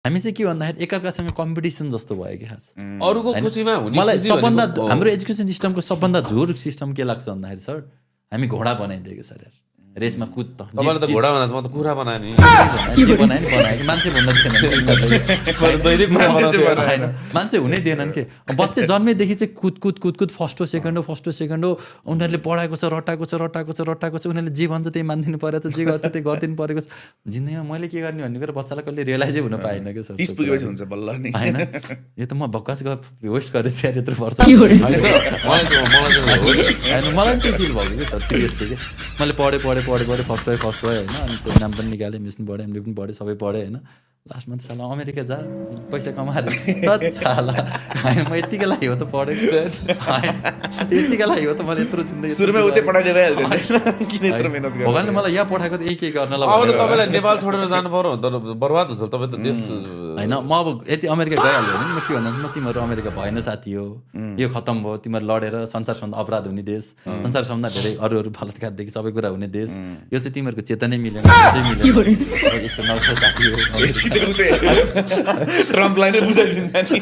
हामी चाहिँ के भन्दाखेरि एकअर्कासँग कम्पिटिसन जस्तो भयो कि खास अरूको खुसीमा हुने मलाई खुसी सबभन्दा भनेको- हाम्रो एजुकेसन सिस्टमको सबभन्दा झोर सिस्टम के लाग्छ भन्दाखेरि सर हामी घोडा बनाइदिएको सर यार रेसमा कुद त तपाईँले त घोडा बनाएको म त कुखुरा बनाएँ नि जे बनायो नि बनायो मान्छे भन्दा थिएन मान्छे हुनै दिएनन् के बच्चे जन्मेदेखि चाहिँ कुद फर्स्ट सेकेन्ड हो उनीहरूले पढाएको छ रटाएको छ उनीहरूले जे भन्छ त्यही मानिदिनु परेको छ जे गर्छ त्यही गरिदिनु परेको छ जिन्दगीमा मैले के गर्ने भन्ने कुरा बच्चालाई कहिले रियलाइजै हुन पाएन क्या सर 30 पुगेपछि हुन्छ बल्ल नि होइन यो त म भक्कास वेस्ट गरेँ यार यत्रो वर्ष होइन, मलाई पनि त्यो फिल भएको कि सर सिरियसली कि मैले पढेँ फर्स्ट भयो होइन अनि चाहिँ नाम पनि निकालेँ मिस पनि पढेँ एमडी पनि पढेँ सबै पढेँ होइन लास्टमा त साला अमेरिका जा पैसा कमाएर साला म यतिकै लागि हो त पढेको यतिकै लागि हो त मैले यत्रो जिन्दगी सुरुमै उतै पढाइदिए भइहाल्थ्यो किन यत्रो मेहनत गर्नु भगवान्ले मलाई यहाँ पठाएको त केही गर्नलाई अब त तपाईँलाई नेपाल छोडेर जानु पर्यो भने त बर्बाद हुन्छ तपाईँ त देश होइन म अब यति अमेरिका गइहाल्यो भने म के भन्दा म तिमीहरू अमेरिका भएन साथी हो यो खत्तम भयो तिमीहरू लडेर संसारसम्म अपराध हुने देश संसारसम्म धेरै अरू बलात्कारदेखि सबै कुरा हुने देश यो चाहिँ तिमीहरूको चेतनै मिलेन यस्तो नौखो साथी हो ट्रम्पलाई नै बुझाइदिन्छ नि